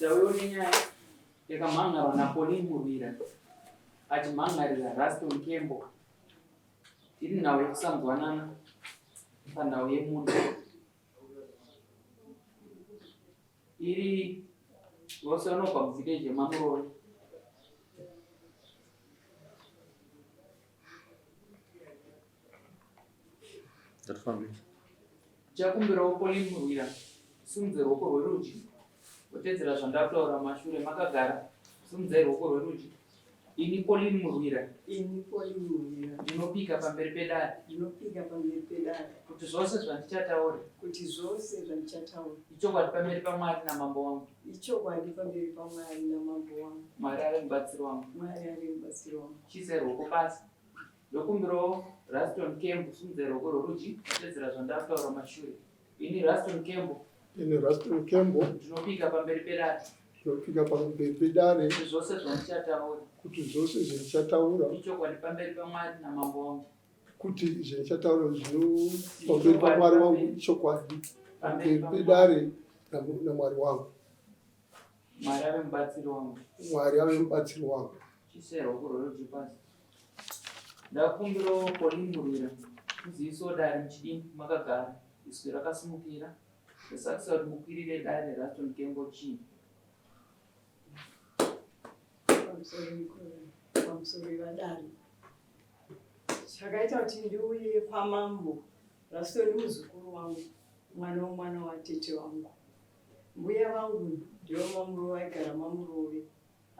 Tauyo nenyaya yakamhan'arwa naPauline Murwira achimhan'arira Raston Kembo iri nhau yekusanzwanana panhau yemunda. Iri vose vanobva muvillage yemaMurove. Chakumbirawo Pauline Murwira simudze ruoko rwerudyi wotedzera zvandakutaura mashure makagara simudzai ruoko rwerudyi ini Pauline Murwira ini Pauline Murwira ndinopika pamberi pedare ndinopika pamberi pedare kuti zvose zvandichataura kuti zvose zvandichataura ichokwadi pamberi paMwari namambo wangu ichokwadi pamberi paMwari namambo wangu Mwari ave mubatsiri wangu Mwari ave mubatsiri wangu chiisai ruoko pasi Ndokumbirawo Raston Kembo simudza ruoko rworudyi kutedzera zvandakutaura mashure. Ini Raston Kembo. Ini Raston Kembo. Ndinopika pamberi pedare. Ndinopika pamberi pedare. Kuti zvose zvandichataura. Kuti zvose zvandichataura. Ichokwadi pamberi paMwari namambo wangu. Kuti zvandichataura zvino pamberi paMwari wangu ichokwadi. Pamberi pedare naMwari wangu. Mwari ave mubatsiri wangu. Mwari ave mubatsiri wangu. Chiisai ruoko rworudyi pasi. Ndakumbirawo Pauline Murwira muzivisewo dare muchidimbu makagara izwi rakasimukira ndosakisa kuti mukwirire dare Raston Kembo chii? Pamusoro vadare chakaita kuti ndiuye kwamambo Raston muzukuru wangu mwana womwana watete wangu mbuya vangu ndivo mamuro vaigara mamurove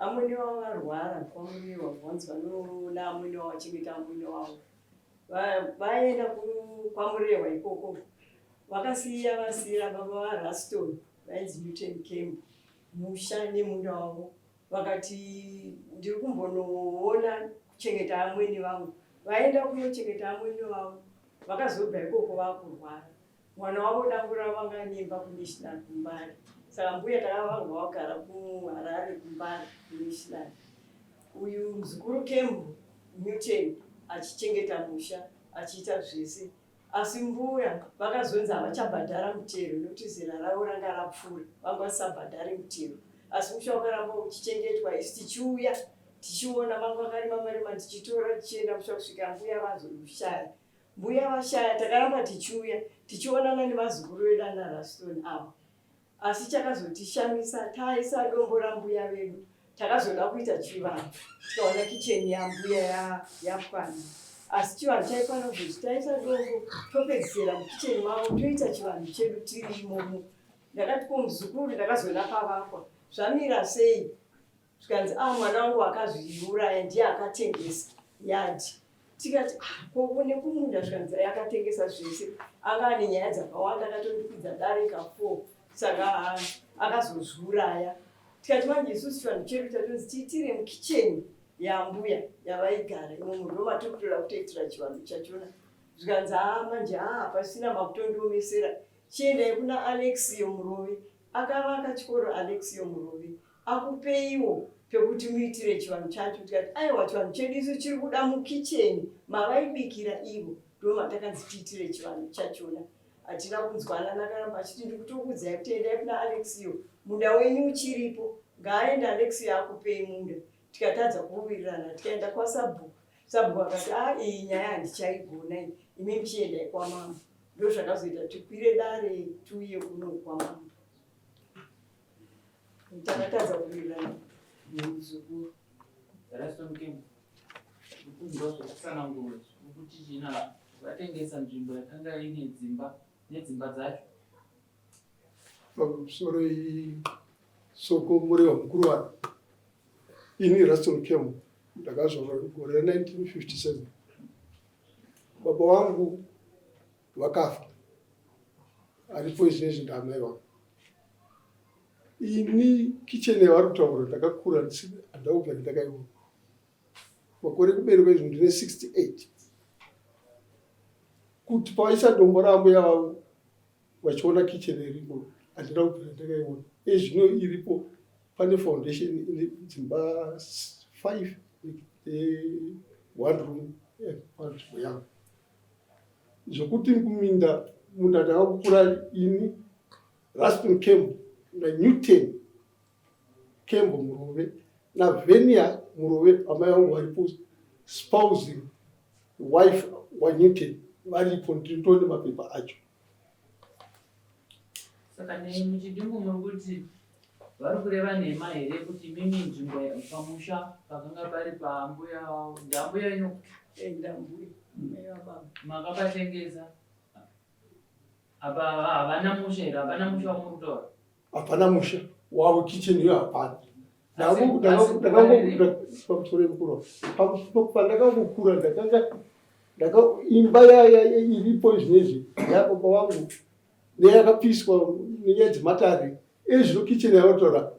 Amwene wavo varwara kwaMurewa once vanoona amwene wavo vachengeta amwene wavo. Vaenda kwaMurewa ikoko vakasiya vasiira baba vaRaston vainzi Newton Kembo musha nemunda wavo vakati ndiri kumbonoona kuchengeta amwene vangu. Vaenda kunochengeta amwene vavo vakazobva ikoko vakurwara. Mwana wavo dangwe ravo vanga anemba kuNational kuMbare. Saka mbuya takavarwa vagara kuHarare kuMbare kuNational. Uyu muzukuru Kembo Newton achichengeta musha achiita zvese. Asi mbuya vakazonzi havachabhadhara mutero nekuti zera ravo ranga rapfuura vanga vasisabhadhare mutero. Asi musha wakaramba uchichengetwa isu tichiuya tichiona vanga vakarima marima tichitora tichienda musha kusvika mbuya vazoshaya. Mbuya vashaya takaramba tichiuya tichionana nevazukuru vedu ana Raston ava asi chakazotishamisa taisa dombo rambuya vedu takazoda kuita chivanhu tikaona kicheni yambuya yapwana asi chivanhu chaikwana kuzoti taisa dombo topedzisira mukicheni mavo toita chivanhu chedu tiri imomo ndakati ko muzukuru ndakazoona pavakwa zvamira sei zvikanzi ah mwana wangu akazviuraya ndiye akatengesa yadhi tikati ah, ko nekumunda zvikanzi akatengesa zvese anga ane nyaya dzakawanda akatondikwidza dare ka4 saka akazozviuraya tikati manje isusu chivanhu chedu tatonzi tiitire mukicheni yambuya yavaigara imomo ndo matiri kutoda kutoitira chivanhu chachona zvikanzi haa manje haa pasina makutondiomesera chiendai kuna alexio murovi akavaka chikoro alexio murovi akupeiwo pekuti muitire chivanhu chacho tikati aiwa chivanhu chedu isu chiri kuda mukicheni mavaibikira ivo ndo matakanzi tiitire chivanhu chachona hatina kunzwanana akaramba achiti ndikutokuudzai kuti endai kuna alexio munda wenyu uchiripo ngaaende alexio akupei munda tikatadza kuwirirana tikaenda kwasabhuku sabhuku akati a ah, iyi nyaya handichaigona iyi imi muchiendai kwamambo ndozvakazoita tikwire dare tiuye kuno kwamambo Takatadza kuwirirana nemuzukuru. Kunzwa zvekutsanangura kuti china vatengesa nzvimbo yakanga ine dzimba nedzimba dzacho. Pamusoro soko murewa mukuru wani ini Ruston Kemo ndakazvarwa gore ra 1957 baba vangu vakafa aripo izvezvi ndaamai vangu ini kitchen yavari kutaura ndakakura handina kubvira ndakaiona makore ekuberekwa izvo ndine 68 kuti pavaisa dombo raambuya vavo vachiona kitchen iripo handina kubvira ndakaiona ezvino iripo pane foundation ine dzimba 5 one room panzvimbo yangu Zvekuti kuminda munda ndakakura ini Raston Camp naNewton. Kembo Murove naVenia Murove amai vangu varipo spouse wife waNewton varipo ndinotone mapepa acho. Saka nei muchidimbu muri kuti vari kureva nhema here kuti imimi nzvimbo pamusha pakanga pari paambuya ndambuya ino eh, ndambuya mai vababa makapatengesa apa havana musha here hapana musha wamuri kutaura hapana musha wavo kitchen iyo hapana pamusoro mukuru pandakangokura ndakanga ndaka imba iripo izvinezvi yababa vangu neyakapiswa nenyaya dzematare ezvino kitchen yavatotora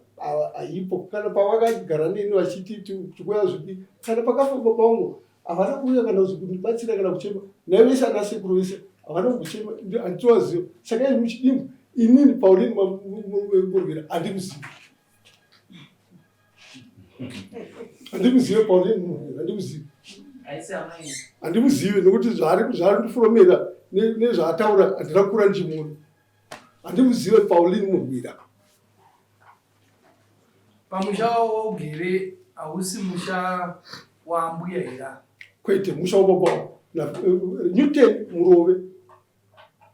haipo kana pavakagara neni vachiti tikuya zvipi kana pakafa baba vangu havana kuuya kana kundibatsira kana kuchema naye vese ana sekuru vese havana kumbochema handitovaziva saka izvi muchidimbu inini pauline murwira handimuzivi handimuzive pauline murwira handimuzivi handimuzive nekuti zvaari kundifuromera nezvaataura handina kukura ndichimuona handimuzive pauline murwira Pamusha waugere hausi musha waambuya here? Kwete, musha wababa Newton Murove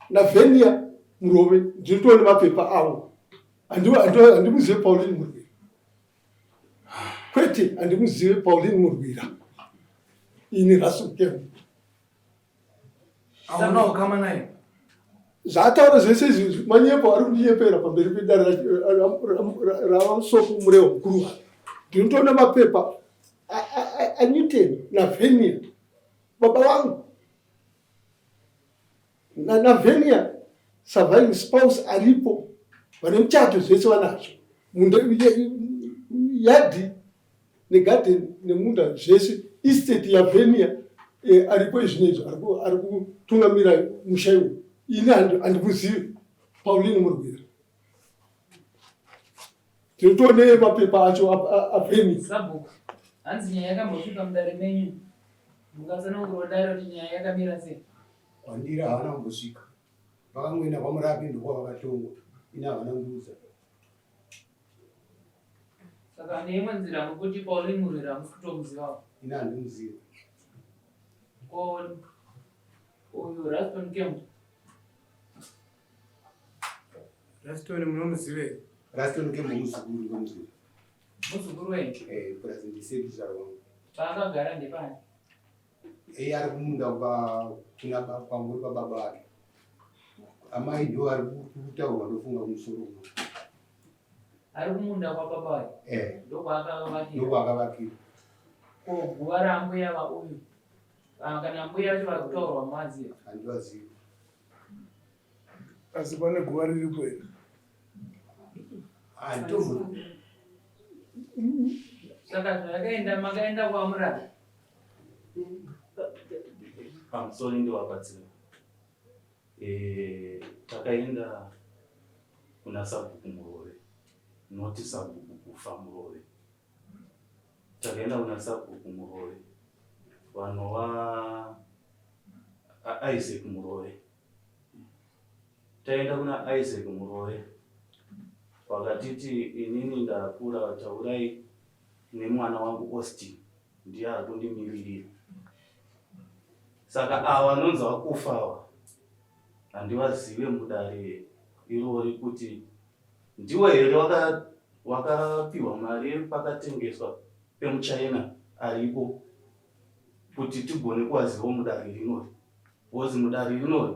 naVenia Murove ndinotoona mapepa avo. Handimuzive Pauline Murwira. Kwete, handimuzive Pauline Murwira. Ini Russell Kembo. Hauna ukama naye? Zvaataura zvese izvi manyepo ari kundinyepera pamberi pedare raVaSopo Murewa mukuru wake. Ndinotoona mapepa aNewton naVenia baba vangu naVenia surviving spouse aripo vane muchato zvese vanazvo munda yadhi negarden nemunda zvese estate yavenia eh, aripo izvinezvi ari kutungamira musha iwo ini handikuzivi pauline murwira tinotoonei mapepa acho avenia sabhuku hanzi nyaya yakambosvika mudare menyu mungatsanangurwa dare kuti nyaya yakamira sei kwandiri havana kumbosvika vakangoenda kwamurapi ndokwavakatongwa ini havana kundiudza Saka neimwe nzira mukuti Pauline Murwira hamusi kutomuzivawo? Ini handimuzivi. Ko uyu Raston Kemp? Raston munomuziva here? Raston Kemp muzukuru ndomuziva. Muzukuru wenyu? Eh, plus ndisekuzvara wangu. Paakagara ndepani? Iye ari kumunda kuna pambori pababa vake. Amai ndivo vari kutaurwa ndofunga kumusoro uno. Ari kumunda kwababa vake? Eh. Ndokwaakavakira. Ndokwaakavakira. Ko guva raambuya vauyu ah, kana ambuya vacho vari kutaurwa mumaziva? Handivazivi. Asi pane guva riripo here? Handitombo. Saka zvakaenda makaenda kwamurapi? Pamusoro ndiwabatsira. Eh, takaenda kuna sabhuku Murove, not sabhuku kufa Murove. Takaenda kuna sabhuku Murove vanova Isaac Murove. Taenda kuna Isaac Murove vakatiti inini ndakura taurai nemwana wangu Austin ndiye ari kundimiririra saka ava vanonzi vakufa ava handivazive mudare irori kuti ndiwo here wakapiwa mari pakatengeswa pemuchina aripo kuti tigone kuvaziva mudare rinori because mudare rinori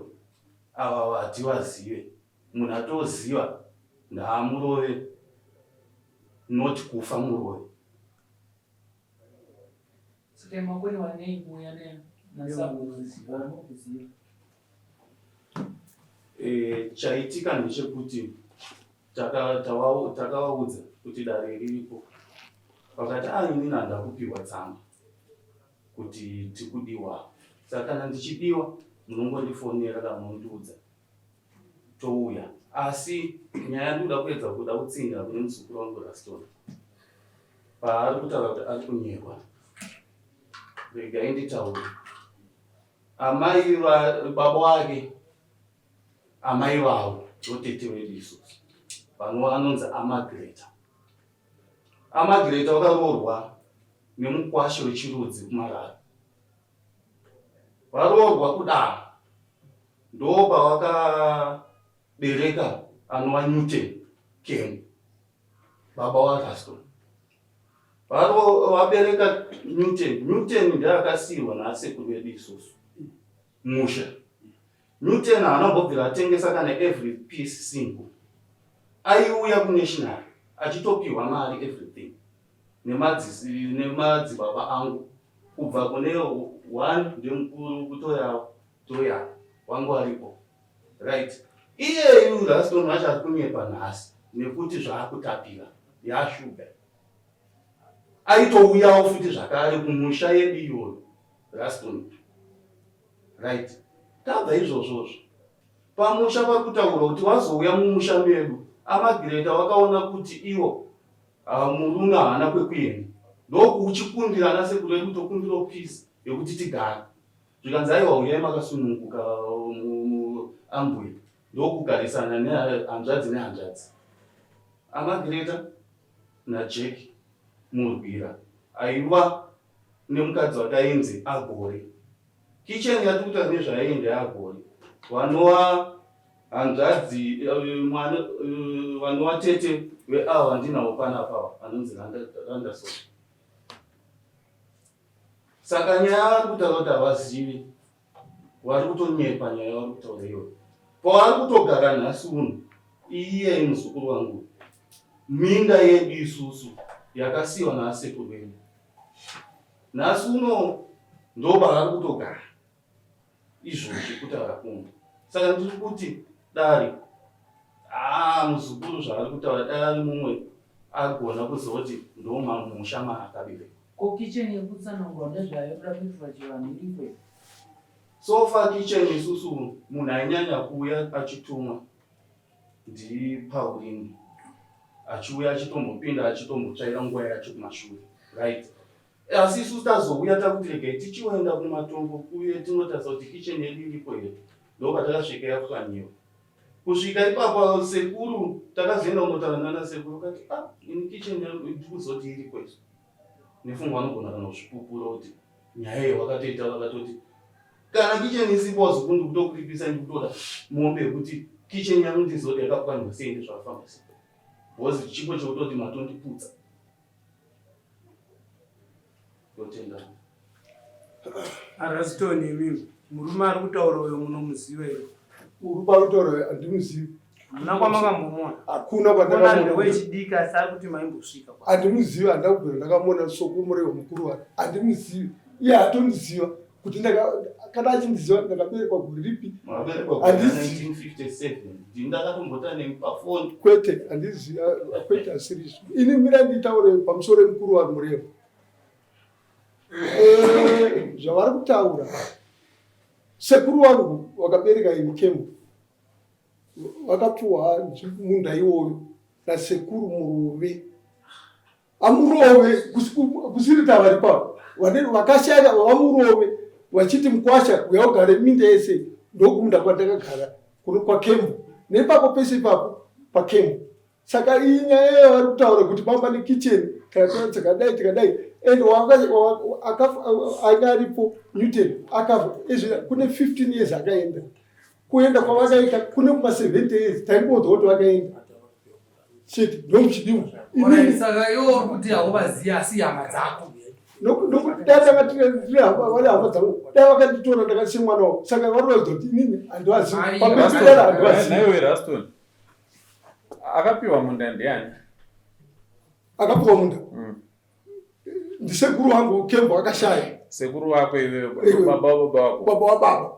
ava hativazive munhu atoziva ndaamurove not kufa murove Saka makore wanei kuuya nasabhuku? Eh, chaitika ndechekuti takawaudza kuti dare riripo vakati ah inini handakupiwa tsamba kuti tikudiwa saka kana ndichidiwa munongondifonera kana munondiudza touya asi nyaya yandikuda kuedza kuda kutsinhira kune muzukuru wangu Raston paari kutaura kuti ari kunyerwa regai nditaure amai baba wake amai vavo ndotete vedu isusu vanova anonzi amagreta. Amagireta vakaroorwa nemukwasha wechirudzi kuMarara. Varoorwa kudaro ndopavakabereka anova Newton Kemu, baba waRaston. Vabereka Newton, Newton ndiye akasiirwa naasekuru vedu isusu musha. Newton haana kumbobvira atengesa kana every piece single. Aiuya kunational achitopihwa mari everything nemadzibaba angu kubva kune one ndemukuru kutoya toya wangu aripo right. Iyeyu Raston wacho ari kunyepa nhasi nekuti zvaakutapira yashuga. Aitouyawo futi zvakare kumusha yedu iyoyo Raston. Right. Tabva izvozvozvo. Pamusha pari kutaurwa kuti wazouya mumusha medu amagireta wakaona kuti iwo ah, murume haana kwekuenda ndokuchikumbira ana sekuru edu tokumbirawo peace yekuti tigare zvikanzi aiwa huyai makasununguka ambuya ndokugarisana nehanzvadzi nehanzvadzi amagireta najack murwira aiva nemukadzi wake ainzi Agori. Kitchen yatiri kutaura nezvayo ndeyaAgori vanova hanzvadzi eh, mwana eh, vanova tete veavo vandinawo panapa ava anonzi Randerson. Saka nyaya vari kutaura kuti havazivi vari kutonyepa nyaya yavari kutaura iyoyo. Pavari kutogara nhasi uno iye muzukuru wangu minda yedu isusu yakasiyiwa naasekuru vedu Nhasi uno ndopavari kutogara izvozvi kutaura kuno. Saka ndiri kuti dare haa muzukuru zvaari kutaura dai ari mumwe agona kuzoti ndomamusha maakaberekwa. Ko kitchen yekutsanangurwa nezvayo kuda kuitwa chivanhu iriko here? So far kitchen isusu munhu ainyanya kuuya achitumwa ndiPauline achiuya achitombopinda achitombotsvaira nguva yacho kumashure right asi isusu tazouya takuti regai tichioenda kumatongo kuye tinotarisa kuti kitchen yedu iripo here ndopatakasvika yapwanyiwa kusvika ipapo sekuru takazoenda kunotaura nana sekuru kati ah ini kitchen ndikuzoti iriko izvo nefungo vanogona kana kuzvipupura kuti nyaya iyo vakatoita vakatoti kana kitchen isipo wazukuru ndikutokuripisa ndikutoda mombe yekuti kitchen yangu ndizoti yakapwanywa sei ndezvakafamba sei because chipo chekutoti matondiputsa ndotenda Araston imimi murume ari kutaura uyo munomuziva here? Murume ari kutaura uyo handimuzivi. Hamuna kwamakambomuona? Hakuna kwandakamuona. Wechidiki asi ari kuti maimbosvika. Handimuzivi, handina kubvira ndakamuona sokumurehwa mukuru wake. Handimuzivi. Iye hatondiziva kuti ndaka kana achindiziva ndakaberekwa gore ripi. Makaberekwa gore 1957. Ndini ndakatombota nemi pafoni. Kwete, handizivi, kwete asiri izvo. Ini mira nditaure pamusoro emukuru wari Murehwa. Eh, zvavari kutaura sekuru vangu vakabereka ini kembo vakapuwa munda iwoyo nasekuru murove amurove kusiri tavari pavo vakashaya vamurove vachiti mukwasha uya ugare minda yese ndokumunda kwandakagara kwakembo nepapo pese ipapo pakembo Saka iyi nyaya yavari kutaura kuti bamba nekitchen kana toa dzakadai tikadai and anga aripo Newton akafa izvi kune 15 years akaenda kuenda kwavakaita kune kuma 70 years taingonzwa kuti vakaenda chete ndomuchidiwa saka iwo uri kuti hauvazivi asi hama dzako nokuti dai tanga tiri vari hama dzangu dai vakanditora ndakasiya mwana wavo saka vari kuratidza kuti inini handivazivi pamedera handivazivi Akapiwa munda ndiani? Akapiwa munda mm. Ndisekuru wangu Kembo akashaya. Sekuru wako iwewe baba wababa wako. Baba wababa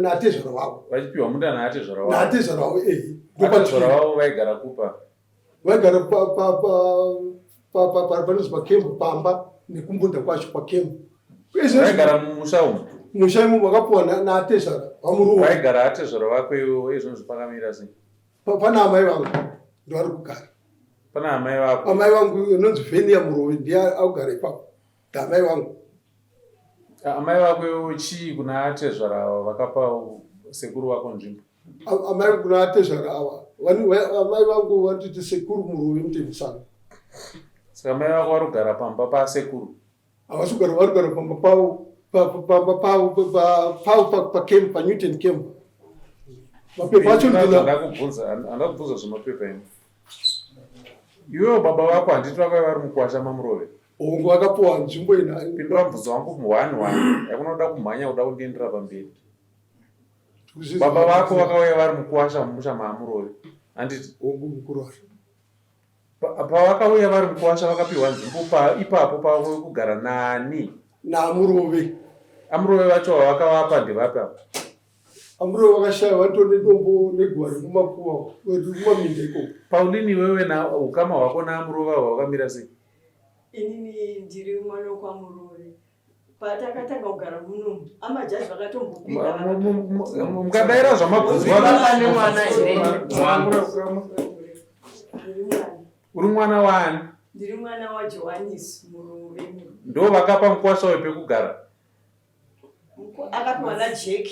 natezvara wavo. Vachipiwa munda naatezvara wavo. Natezvara wavo eh. Atezvara wavo vaigara kupa? Vaigara pa pa pa pa panonzi paKembo pamba nekumbunda kwacho paKembo. Vaigara mumusha umu? Musha imomo vakapiwa naatezvara vamuruwa. Vaigara atezvara vako iwewe izvozvi pakamira sei? Pana amai vangu ndovari kugara. Pana amai vako? Amai vangu inonzi Venia Murovi ndiye akugara ipapo. Ndamai vangu. Amai vako iwewe chii kuna atezvara ava vakapa sekuru vako nzvimbo? Amai kuna atezvara ava. Amai vangu vanotiti sekuru Murovi Mutemisana. Saka mai vako vari kugara pamba pasekuru? Havasi kugara, vari kugara pamba pavo, pamba pavo, pavo pacamp, paNewton camp. Mapepa acho ndina kubvunza, handina kubvunza zvemapepa ini. Iwewe baba vako handiti vakauya vari mukwasha maMurove? Hongu, vakapuwa nzvimbo ina. Pindura mubvunzo wangu muone one. Yakuna kuda kumhanya kuda kundiendera pamberi. Baba vako vakauya vari mukwasha mumusha maMurove. Handiti? Hongu, mukuru wari. Pavakauya vari mukwasha vakapiwa nzvimbo pa ipapo pavo kugara nani? NaMurove. AMurove vacho vavakavapa ndevapi apa? AMurove vakashaya vatori nedombo neguva rekumakuva rekumaminda ikoko. Pauline iwewe na ukama hwako naAmurove ava hwakamira sei? Inini ndiri mwana wekwaMurove. Patakatanga kugara muno amajaji vakatombopinda. Mukadaira zvamabvunzwa. Baba nemwana here? Uri mwana waani? Ndiri mwana waJohannes Murove. Ndo vakapa mukwasha uyu pekugara? Akapiwa naJack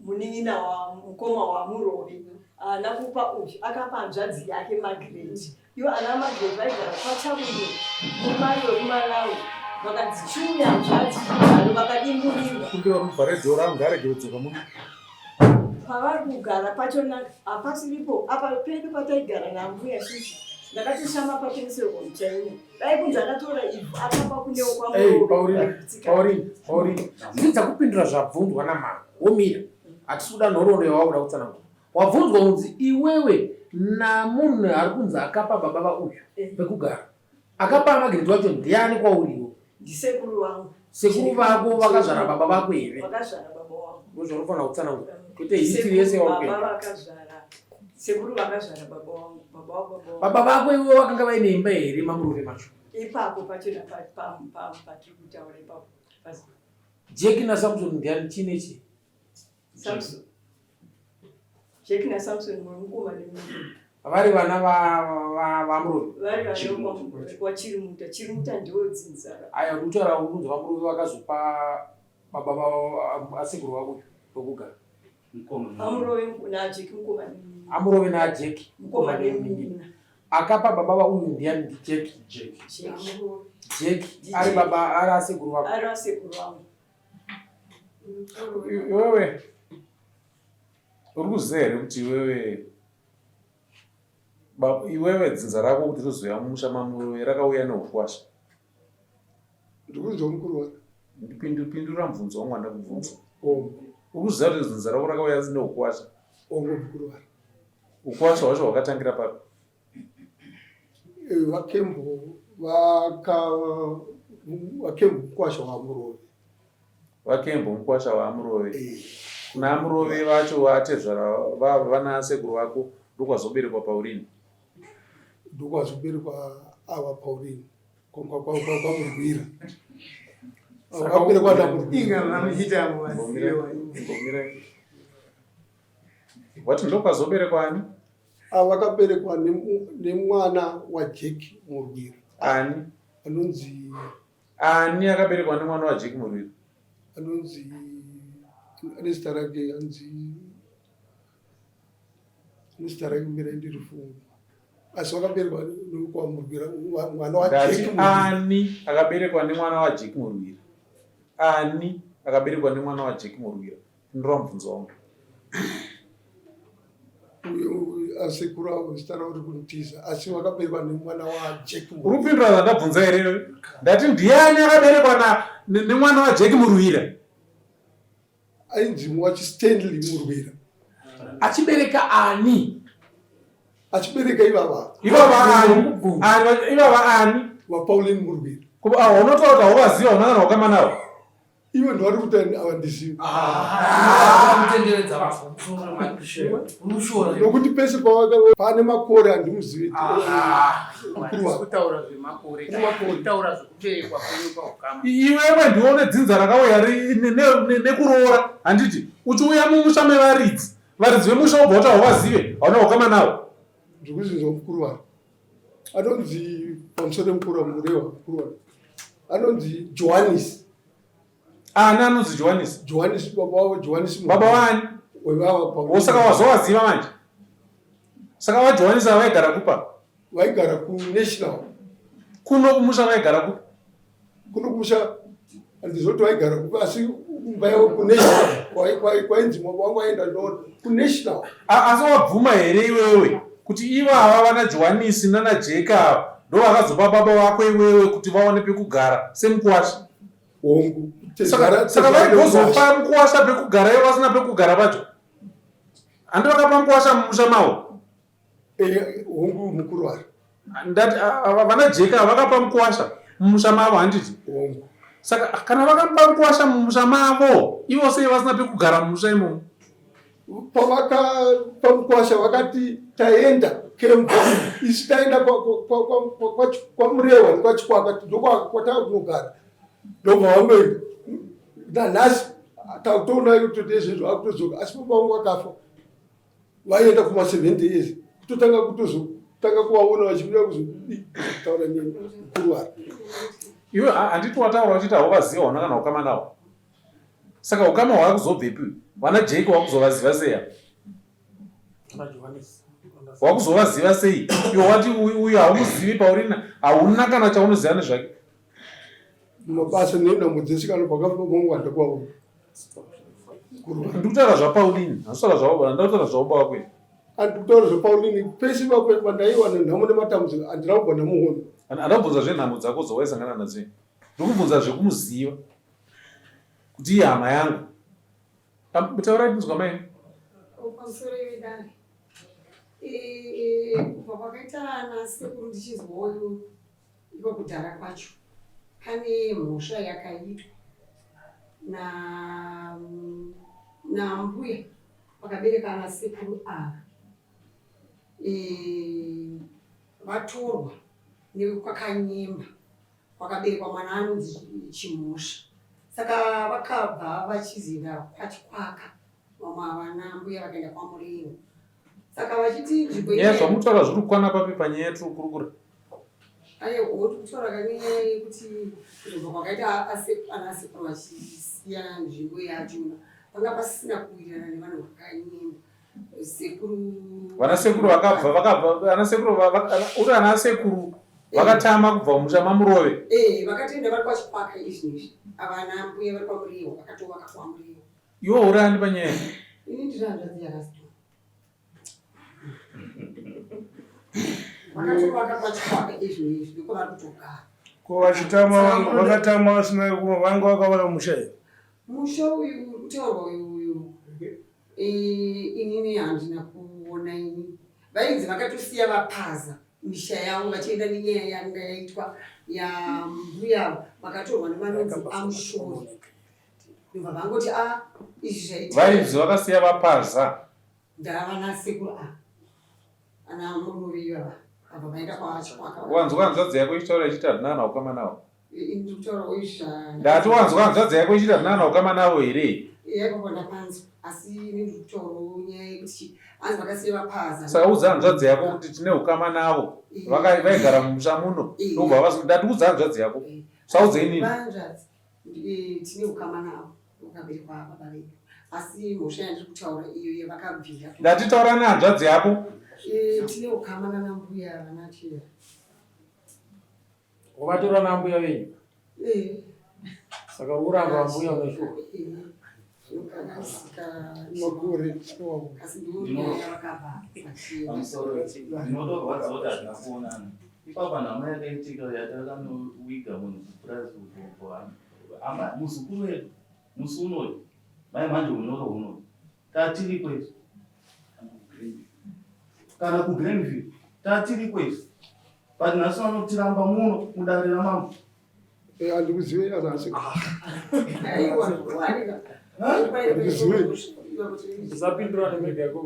munin'ina wa mukoma waMurove. Haana kupa uyu, akapa hanzvadzi yake Margaret. Ivo ana Margaret vaigara kwaChabuno mumai wekuMalawi. Vakanzi chiuya hanzvadzi vanhu vakadimburirwa. Kumbira muvhare dhoo rangu ngaarege kudzoka muno. Pavari kugara pachona hapasiripo apa pedu pataigara naambuya susu ndakatoshama patengeserwa muchina dai kunzi akatora ivhu akapa kunewo kwaMurove. Pauline, dzidza kupindura zvabvunzwa namama womira. Hatisi kuda nhoroondo yawakuda kutsanangura. Wabvunzwa kunzi iwewe namunhu ari kunzi akapa baba vauyu pekugara. Akapa Margaret wacho ndiani kwauriwo? Ndisekuru vangu. Sekuru vako vakazvara baba vako here? Vakazvara baba vangu. Ndozvaunofanira kutsanangura. Kwete history yese yawakuenda. Baba vakazvara. Sekuru vakazvara baba vangu. Baba wababa vangu. Baba vako iwe vakanga vaine imba here maMurove macho? Ipapo pachona patiri kutaura ipapo. Jeki naSamson ndiani chii nechii? Samson. Jeki naSamson mukoma nemunhu. Vari vana vaMurove. Vari vana kwaChirimuta. Chirimuta ndiwo dzinza. Aya ndikutaura kunzi vaMurove vakazopa baba vavo asekuru vavo pekugara. Amurove naJeki mukoma nemunhu. Amurove naJeki mukoma nemunhu. Akapa baba vauyu ndiani ndiJeki. Jeki. Jeki ari baba ari asekuru vako. Ari asekuru vangu. Iwewe uri kuziva here kuti iwewe iwewe dzinza rako kuti rizouya mumusha mamurume rakauya neukwasha? Ndikunzwa mukuru wangu. Ndipindura mubvunzo wangu wandakubvunza. Uri kuziva kuti dzinza rako rakauya neukwasha? Ongo mukuru wangu. Ukwasha hwacho hwakatangira papi? VaKembo vaka VaKembo mukwasha waMurove. VaKembo mukwasha waMurove. Kuna Amurove vacho vatezvara vana sekuru vako ndokwazoberekwa Pauline. Ndokwazoberekwa ava Pauline kwaMurwira. Vakaberekwa naMurwira. Wati ndokwazoberekwa ani? Ava vakaberekwa nemwana waJack Murwira. Ani? Anonzi Ani akaberekwa nemwana waJack Murwira? Anonzi ane zita rake anonzi ane zita rake mira ndirifunga. Asi vakaberekwa nekwaMurwira mwana waJack Murwira. Ani akaberekwa nemwana waJack Murwira? Ani akaberekwa nemwana waJack Murwira? Pindura mubvunzo wangu. Asekuru avo zita ravo riri kundiza asi vakaberekwa nemwana waJack. Uri kupindura zvandabvunza here? Ndati ndiani akaberekwa nemwana waJack Murwira? Ainzi wachi Stanley Murwira. Achibereka ani? Achibereka ivava. Ivava ani? Ivava ani? VaPauline Murwira. Kuba unotaura kuti hauvaziva hauna kana ukama navo. Iwe ndowari kuti ava ndizivi. Nokuti pese pavaka pane makore handimuzivi. Kutaura zvemakore, kutaura zvekuberekwa kwenyu paukama. Iwewe ndiwe une dzinza rakauya nekuroora handiti uchiuya mumusha mevaridzi varidzi vemusha wobva wati hauvazive hauna ukama navo. Ndikuzinzwa mukuru wari anonzi pamusoro mukuru wamurewa mukuru wari anonzi Johannes. Ani anonzi Johannes? Johannes baba wavo Johannes. Baba wani? Wevava Paul. Saka wazowaziva manje. Saka vaJohannes ava vaigara kupa? Vaigara ku National. Kuno kumusha vaigara kupi? Kuno kumusha handizoti vaigara kupi asi kumba yavo kunational kwainzi wangu aenda no kunational. Asi wabvuma here iwewe kuti ivava vana Johanisi nana Jeka ava ndovakazopa baba vako iwewe kuti vawane pekugara semukuwasha? Hongu. Saka vaigozopa mukuwasha pekugara ivo vasina pekugara pacho? Handi vakapa mukuwasha mumusha mavo? Eh, hongu mukuru wari. Ndati vana Jeka vakapa mukuwasha mumusha mavo handiti? Hongu. Saka kana vakapa mukuwasha mumusha mavo ivo sei vasina pekugara mumusha imomo? Pavakapa mukuwasha vakati taenda kembo isu taenda kwaMurewa nekwaChikwaka ndokwatava kunogara ndobva vangoenda nanhasi takutoona kutoti ezvezvo vakutodzoka asi baba vangu vakafa vaienda kuma 70 years kutotanga kutozotanga kuvaona vachibuda kuzodii kutaura neni mukuru wari iwe handiti wataura uchiti hauvaziva hauna kana ukama navo saka ukama hwakuzobvepi vana jake wakuzovaziva sei apa wakuzovaziva sei iwe wati uyu haumuzivi paurina hauna kana chaunoziva nezvake mabasa nenhamo dzese kana pakafa mangwanda kwavo ndikutaura zvaPauline handikutaura zvavo ndakutaura zvavo baba kwenu andikutaura zvaPauline pese pandaiwana nhamo nematambudziko handina kubva ndamuona andakubvunza zvenhamo dzako dzawaisangana nadzo ndikubvunza zvekumuziva kuti ihama yangu taurai tinzwa mai pamusoro vedare kubva kwakaita ana sekuru ndichizwawo Iko kudhara kwacho pane mhosva yakaitwa na nambuya vakabereka ana sekuru ava e, vatorwa nekwakanyemba kwakaberekwa mwana anonzi Chimhosva saka vakabva vachizinda kwachikwaka vamwe avana mbuya vakaenda kwaMurewa saka vachiti nzvimbo nyaya zvamutaura zviri kukwana papi panyaya yatiri kukurukura aiwa uri kutaura kanyaya yekuti kuzobva kwakaita ana sekuru vachisiya nzvimbo yachona panga pasina kuwirirana nevanhu vakanyemba sekuru vana sekuru vakabva vakabva ana sekuru uri ana sekuru vakatama kubva mumusha mamurove eh vakatoenda vari kwachikwaka izvi izvi avana mbuya vari kwamuriwo vakatovaka kwamuriwo Iwe uri ani panyaya? Ini ndiri hanzvadzi yaRasto. Vakatovaka kwachikwaka izvi izvi ndiko vari kutogara. Ko vachitama vakatama vasina vanga vakavaka musha here? Musha uyu uri kutaurwa uyu uyu eh, inini handina kuona ini. Vainzi vakatosiya vapaza misha yavo vachienda nenyaya yanga yaitwa yambuya vakatorwa nevanonzi amushori. Ndobva vangoti a ah, izvi zvaitika. Vainzi vakasiya vapaza. Ndava nasekuru a ana murume ivava abva vaenda kwachikwaka. Wanzwa hanzvadzi yako ichitaura ichiti handina kana ukama navo. Ndikutaura izva. Ndati wanzwa hanzvadzi yako ichiti handina kana ukama navo here? Iya ipapo ndapanzwa asi ini ndikutaurawo nyaya yekuti hanzi vakasiya vapaza. Saka udza hanzvadzi yako kuti tine ukama navo. Vaigara mumusha muno. Ndobva vazi ndati udza hanzvadzi yako. Saudze inini. Hanzvadzi. Tine ukama navo vakaberekwa baba vedu asi mhosva yandiri kutaura iyo yavakabvira ndati taura nehanzvadzi yako eh, tine ukama nana mbuya vana chera wakatora nambuya venyu eh. saka uramba mbuya uneshuwa eh, Ndinotorwadziwa kuti hatina kuonana. Ipapa nhamo yakaitika yatakanowiga munhu kupurazi uko ama muzukuru wedu musi unoyu mai manje unyoro hunoyu tatiriko isu kana kuGreenville tatiriko isu but nhasi vanotiramba muno mudare ramambo Eh, handikuzive anasi Usapindura nemega yako.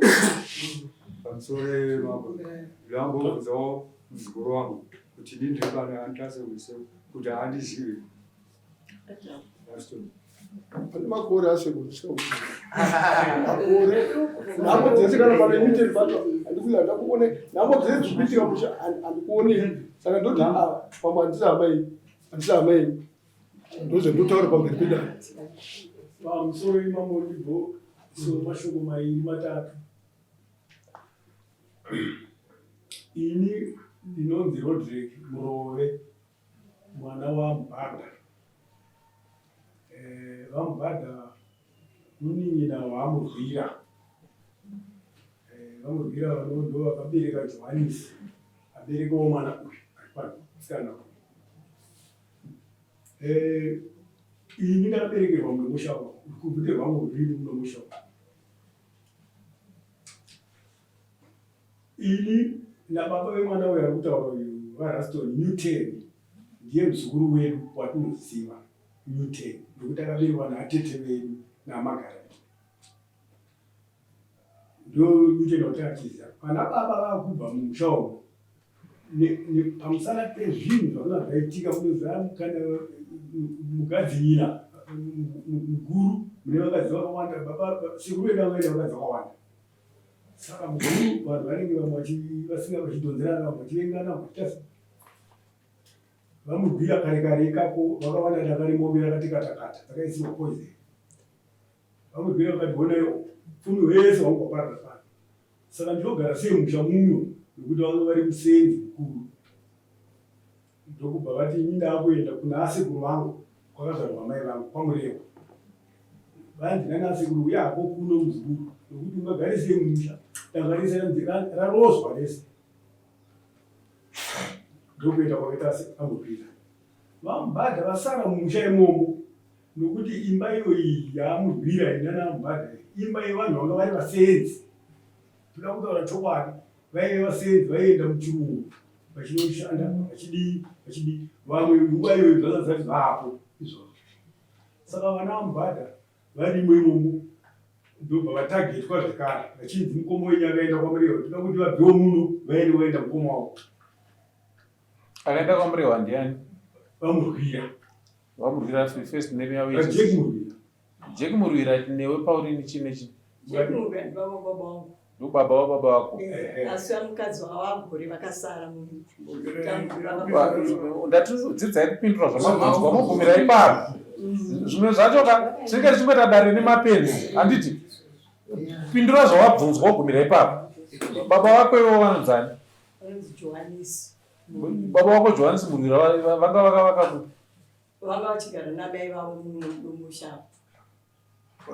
Pamusoro mambo, ndambobvunzawo muzukuru wangu kuti ini ndiri pano anditase kuti handizive. Pane makore asekuru makore nhamo dzese kana pane muteri pacho handikuzi handakuone nhamo dzese dziri kuitika musha handikuone saka ndoti ah, pamwe handisi hama iyi handisi hama iyi ndozvandotaura pamberi pedare pamusoro imamo ndibvo so mashoko mairi matatu ini ndinonzi Rodrick Murove. Mwana waMubhadha. Eh, VaMubhadha munin'ina waMurwira. Eh, VaMurwira vano ndo vakabereka Johanisi aberekawo mwana uyu ari pano musikana uyu. Eh, ini ndakaberekerwa munomusha kubvute rwangu rwini munomusha Ini nababa vemwana uyu ari kutaura uyu vaRaston Newton ndiye muzukuru wedu watinoziva Newton nekuti akaberekwa naatete vedu naMargaret ndo Newton watakachiziva. Pana baba vakubva mumusha umu pamusana pezvinhu zvakanga zvaitika kunoziva kana mugadzinyina mukuru mune vakadzi vakawanda baba sekuru vedu vanga vaine vakadzi vakawanda Saka mukuru vanhu vanenge vamwe vasinga vachidhonzerana vamwe vachivengana vamwe vachiita sei. Vamurwira kare kare ikako vakawanda danga remombe rakati katakata dzakaisirwa poison. Vamurwira vakati honai pfumi hwese hwangu hwaparara pano. Saka ndinogara sei mumusha muno nekuti vanga vari musenzi mukuru. Ndokubva vati ini ndakuenda kuna asekuru vangu kwakazvarwa mai vangu kwaMurewa. Vanzi nana asekuru uya hako kuno muzukuru nokuti ungagare sei mumusha danga rese ranzi rarozwa rese. Ndokuenda kwakaita ambopinda. VaMubhadha vasara mumusha imomo nokuti imba iyo iyi yaamurwira inana Mubhadha imba yevanhu vanga vari vasenzi. Toda kutaura chokwadi, vaive vasenzi vaienda muchirungu vachinoshanda vachidii vachidii, vamwe nguva iyoyo zvanga zvisati zvaapo izvozvo. Saka vana vaMubhadha varimo imomo ndobva vatagetwa zvekare vachinzi mukoma wenyu akaenda kwaMurehwa, toda kuti vabvewo muno vaende vaenda mukoma wavo. Akaenda kwaMurehwa ndiani? VaMurwira. VaMurwira first name yavo Jack Murwira. Jack Murwira newe Pauline chii nechii? Jack Murwira ndibaba wababa wangu. Ndobaba wababa wako. Eh, asi mukadzi wavagore vakasara ndati dzidzai kupindura zvamabvunzwa mogumira ipapo. Zvimwe zvacho ka zvinenge zvichingoita dare nemapenzi handiti? Pindura zvawabvunzwa wogumira ipapo. Baba vako ivo vanonzani? Vanonzi Johanisi. Baba vako Johanisi Murwira vanga vakavaka kupi? Vanga vachigara namai vavo mumusha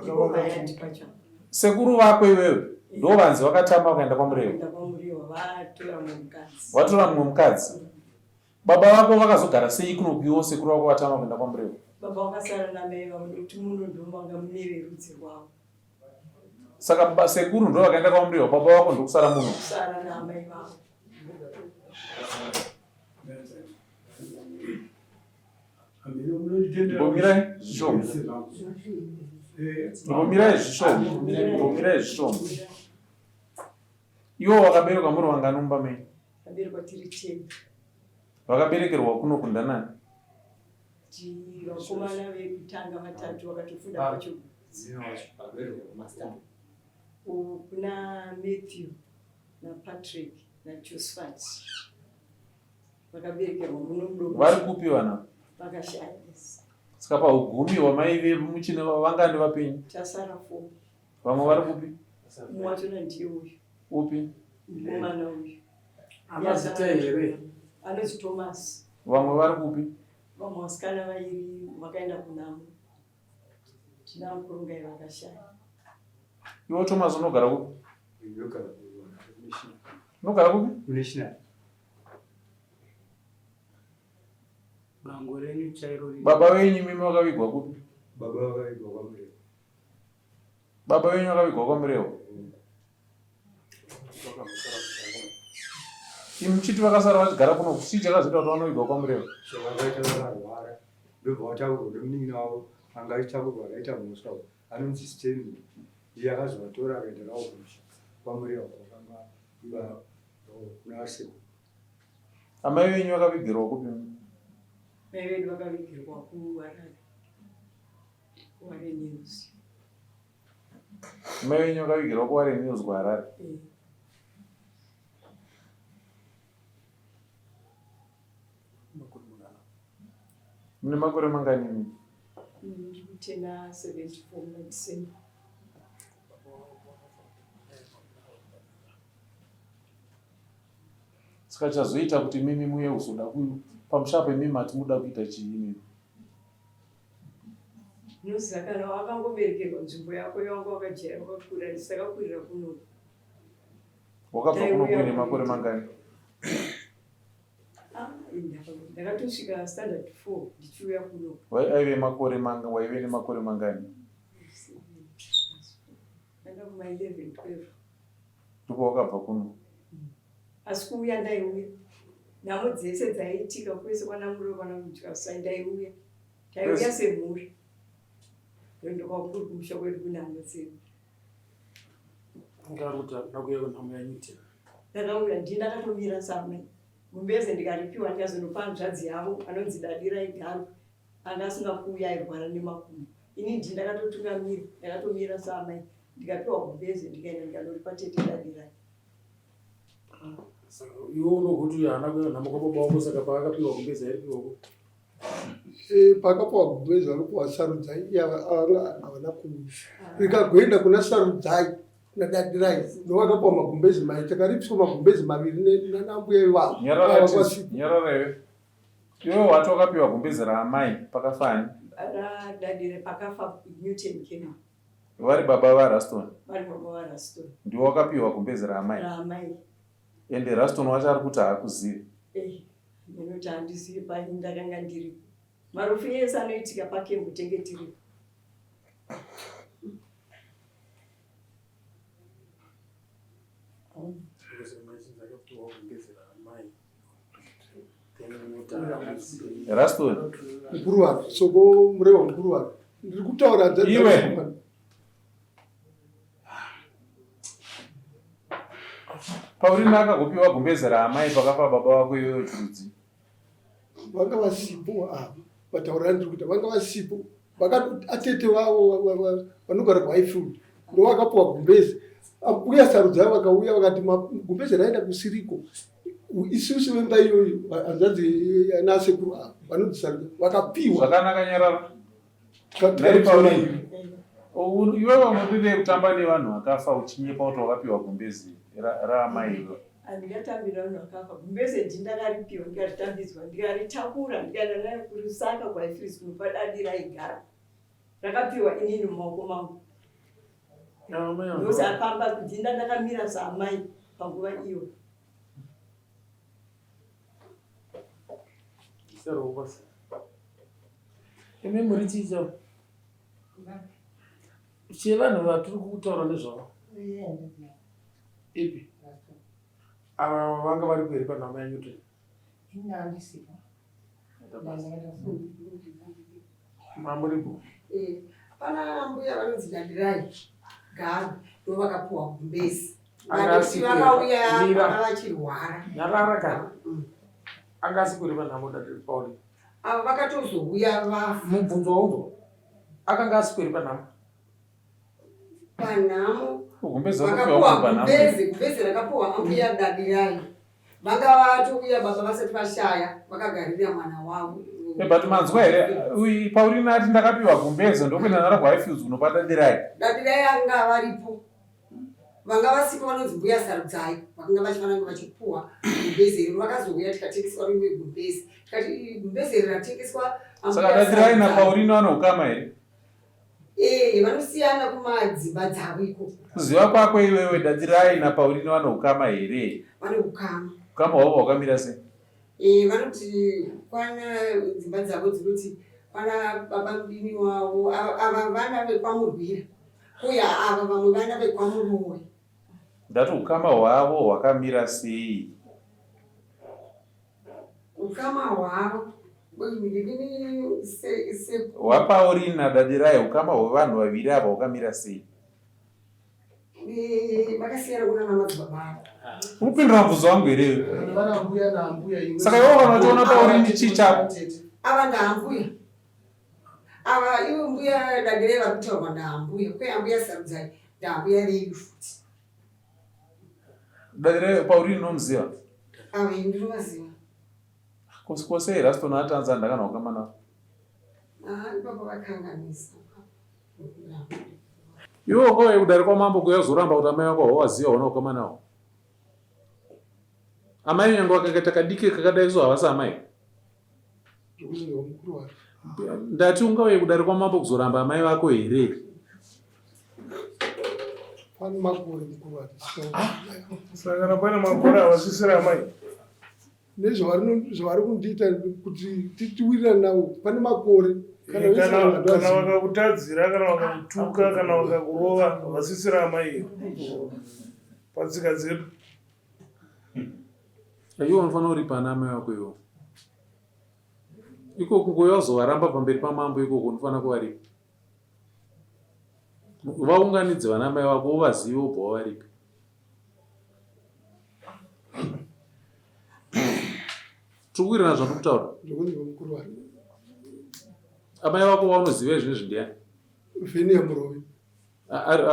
ndipo payadi pacho. Sekuru vako iwewe ndovanzi vakatama vakaenda kwaMurewa. Vatora mumwe mukadzi. Vatora mumwe mukadzi. Baba vako vakazogara sei kuno kuiwo sekuru vako vatama kuenda kwaMurewa? Baba vakasara namai vavo nekuti muno ndomanga mune verudzi rwavo. Saka sekuru ndo vakaenda kwaMurewa, baba vako ndokusara muno. Kusara naamai vavo. Mbomirai zvishoma. Mbomirai zvishoma. Mbomirai zvishoma. Iwo wakaberekwa muri vangani mumba menyu? Vakaberekwa tiri ten. Vakaberekerwa kuno kundanani? Vakomana vekutanga vatatu vakatofunda kwacho. Kuna Matthew naPatrick naJosephat. Vakaberekerwa muno mudoko. Vari kupi vana? Vakashaya vese. Saka paugumi hwamaive muchine vangani vapenyu? Tasara four. Vamwe vari kupi? Mumwe wachona ndiye uyu. Upi? Mukomana uyu. Amazita here? Anonzi Thomas. Vamwe vari kupi? Vamwe vasikana vairi vakaenda kunhamo. Tina mukurungai vakashaya. Iwe Thomas unogara kupi? Unogara kupi? Bango renyu chairo riri. Baba venyu mimi vakavigwa kupi? Baba vakavigwa kwaMurewa. Baba venyu vakavigwa kwaMurewa. Imi muchiti vakasara vachigara kuno chii chakazoita kuti vanovigwa kwaMurewa? Zvavakaita vakarwara ndobva vataurwa nemunin'ina wavo anga achitakurwa akaita mhosva anonzi Stanley ndiye akazovatora akaenda navo kumusha kwaMurewa kwakanga kuna asekuru. Amai venyu vakavigirwa kupi? Mai vedu vakavigirwa kuHarare, kuWarren Hills. Mai venyu vakavigirwa kuWarren Hills kuHarare? Eh. Mune makore mangani imi? Ndiri kutena 74 muna December. Saka chazoita kuti mimi muye kuzoda pamusha apa imimi mati muda kuita chii imimi? Unoziva kana wakangoberekerwa nzvimbo yako yawanga wakajaira wakakura isu takakurira kuno. Wakabva kuno kuine makore mangani? Ah, ndakatosvika standard 4 ndichiuya kuno. Waive makore manga waive nemakore mangani? Ndanga kuma 11 12. Ndipo wakabva kuno? Asi kuuya ndaiuya. Nhamo dzese dzaiitika kwese kwana Murove kwana Mudyasai ndaiuya. Taiuya semhuri. Ndokakuri kumusha kwedu kunhamo dzedu. Ngaruta ndakuya kunhamo yaNewton. Ndakauya ndini ndakatomira samai. Gumbeze ndikaripiwa ndikazonopa hanzvadzi yavo anonzi Dadirai Garwe anga asingakuuya airwara nemakumbo. Ini ndini ndakatotungamira ndakatomira saamai ndikapiwa gumbeze ndikaenda ndikanoripa tete Dadirai. Saka iwe unokuti haana kuya nhamo kwababa wako saka paakapiwa gumbeze airipiwa ku Eh, paakapiwa gumbeze vanopiwa Sarudzai iye havana kuuya rikagoenda kuna Sarudzai naDadirai ndovakapiwa magumbezi mai takaripiswa magumbezi maviri nanambuya ivavo. Nyarara nyarara iwe. Iwe wati wakapiwa gumbezi raamai pakafa ani? RaDadire pakafa Newton Kennedy. Vari baba vaRaston. Vari baba vaRaston. Ndiwe wakapiwa gumbezi raamai. Raamai. Ende Raston wacho ari kuti haakuzivi. Eh, ndinoti handizivi pai ndakanga ndiripo. Marufu ese anoitika pakembu tenge tiripo. Raston. Mukuru wake, soko murewa mukuru wake. Ndiri kutaura Iwe. Paurina akagopiwa gumbeze raamai pakafa baba vako iwewe chirudzi. Vanga vasipo ava vataurira ndiri kuita vanga vasipo vakati atete vavo vanogara kuHighfield ndovakapiwa gumbeze. Ambuya Sarudzai vakauya vakati gumbeze raenda kusiriko. Isusu vemba iyoyo hanzvadzi nasekuru ava vanonzi Sarudzai vakapiwa. Zvakanaka nyarara. Nhai Pauline, iwewe unodirei kutamba nevanhu vakafa uchinyepa kuti wakapiwa gumbezi raamai iwe? Handingatambi nevanhu vakafa. Gumbeze ndini ndakaripiwa ndikaritambidzwa ndikaritakura ndikaenda nayo kuRusaka kwaIfris kunopa dadi raigara. Rakapiwa inini mumaoko mangu. Ndosapamba ndinda ndakamira saamai panguva iyo. Imi muri chii chavo? Chevanhu vatiri kutaura nezvavo. Ipi? Ava vanga vari kuhere panhamo yaNewton? Mamuripo. Eh, pana mbuya vanonzi Dadirai Garwe ndo vakapuwa gumbezi. Vanoti vakauya vanga vachirwara. Nyarara kana. Anga asi kureva nhamo Dadirai Pauli. Ava vakatozouya vafa. Mubvunzo waunzwa. Akanga asi kureva nhamo. Panhamo. Vakapuwa gumbezi, gumbezi rakapuwa ambuya Dadirai. Vanga vatouya baba vasati vashaya vakagarira mwana wavo. Eh, but manzwa here uyu Paurina ati ndakapiwa gumbezo ndokuenda naro kuHighfields kunopa Dadirai. Dadirai anga varipo. Vanga vasipo vanonzi mbuya Sarudzai vakanga vachifanira kunge vachipuwa gumbeze iri vakazouya tikatengeswa rimwe gumbeze tikati gumbeze iri ratengeswa Saka Dadirai naPaurina vane ukama here? Eh, vanosiyana kumadzimba dzavo ikoko. Kuziva kwako iwewe Dadirai naPaurina vane ukama here? Vane ukama. Ukama hwavo hwakamira sei? Eh, vanoti kwana dzimba dzavo dzinoti kwana baba mudini wavo ava vana vekwaMurwira kuya ava vamwe vana vekwaMurowe. Ndati ukama hwavo hwakamira sei? Ukama hwavo hwaPaurina Dadirai, ukama hwevanhu vaviri ava hwakamira sei? Vakasiyana kuna namadzibaba avo. Urikupindura mubvunzo wangu here iwe? Saka iwe kana uchiona Paurini chii chako? Ava ndaambuya. Ava ivo mbuya Dadirai vari kutaurwa ndaambuya. Kwe ambuya Sarudzai ndaambuya vedu futi. Dadirai Paurini unomuziva? Ava ndinovaziva. Kose Raston atanza ndakana ukama navo. Ah, ipapo vakanganisa. Iwe wakauya kudare kwamambo kuya uzoramba kuti amai vako hauvaziva hauna ukama navo. Amai nyange vakakaita kadiki kakadai so havasi amai. Ndati ungauye kudare kwamambo kuzoramba amai vako here? Pane makore mukuru ati. Saka kana pane makore havasisiri amai. Nezvavari kundiita kuti tiwirirane navo pane makore kana kana vakakutadzira kana vakakutuka kana vakakurova havasisiri amai here patsika dzedu. Iwe unofanira uripa ana amai vako iwo. Iko kungouya uzovaramba pamberi pamambo ikoko unofanira kuvaripa. Vaunganidze vana amai vako uvazive wobva wavaripa. Tiri kuwirirana zvandiri kutaura. Amai vako vaunoziva izvinezvi ndiyani? Venia Murovi.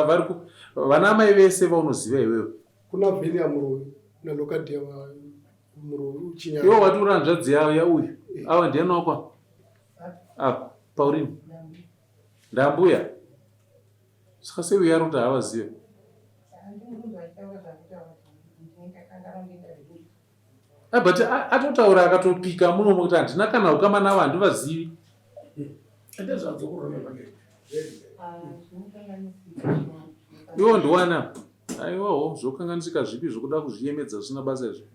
Vari ku vana amai vese vaunoziva iwewe. Kuna Venia Murovi naLocadia Murovi Chinyama. Iwe wati uri hanzvadzi yavo yauyu. Eh. Ava ndiyani wako? Apa Pauline. Ndambuya. Saka sei uyu ari kuti haavazive? Ah, but atotaura akatopika munomo kuti handina kana ukama navo handivazivi. Iwo ndiwana. Aiwawo zvokanganisika zvipi zvokuda kuzviyemedza zvisina basa izvo.